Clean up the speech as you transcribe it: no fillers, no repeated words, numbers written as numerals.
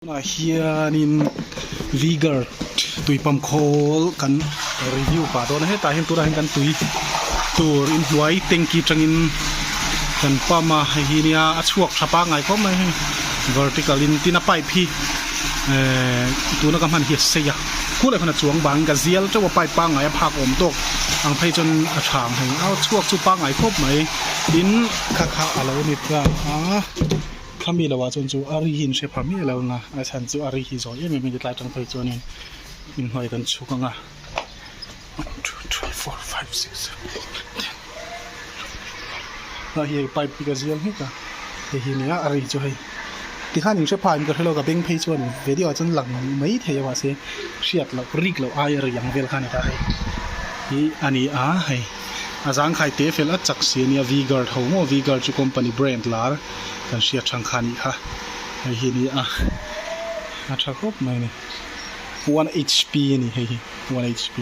Tunah hianin V-guard tui pump khawl kan review pah dawn a hetah hian tunah hian kan tui tur inhnuai tanky atangin kan pump a hei hi nia a chhuak tha pangngai khawp mai hei vertical in tin a pipe hi ehh tuna ka hman hi a sei a khulai khawn a chuang bangin ka zial teuh a pipe pangngai a phak awm tawk ang phei chuan a tha ang hei a chhuak chu pangngai khawp mai tin kha kha a lo ni ta a. Khami lo ah chuan chu a ri hi in hre pha miah lo ang a, a chhan chu a ri hi zawi em em in tlai tang phei chuanin inhnuai kan chhuk ang a, one two three four five six seven eight nine ten ah hei pipe hi ka zial hmek a, hei hi nia a ri chu hei tikhan in hre pha in ka hrelo ka beng phei chuan video ah chuan lang mai thei a mahse hriat loh rik loh aia ri ang vel kha a ni ta hei hi a ni a hei a zangkhai te fel a chak si a nia V guard ho maw V guard chu company brand lar. Kan hriat thang kha anih kha hei hi ni a a tha khawp mai a ni 1 hp a ni hei hi 1 hp.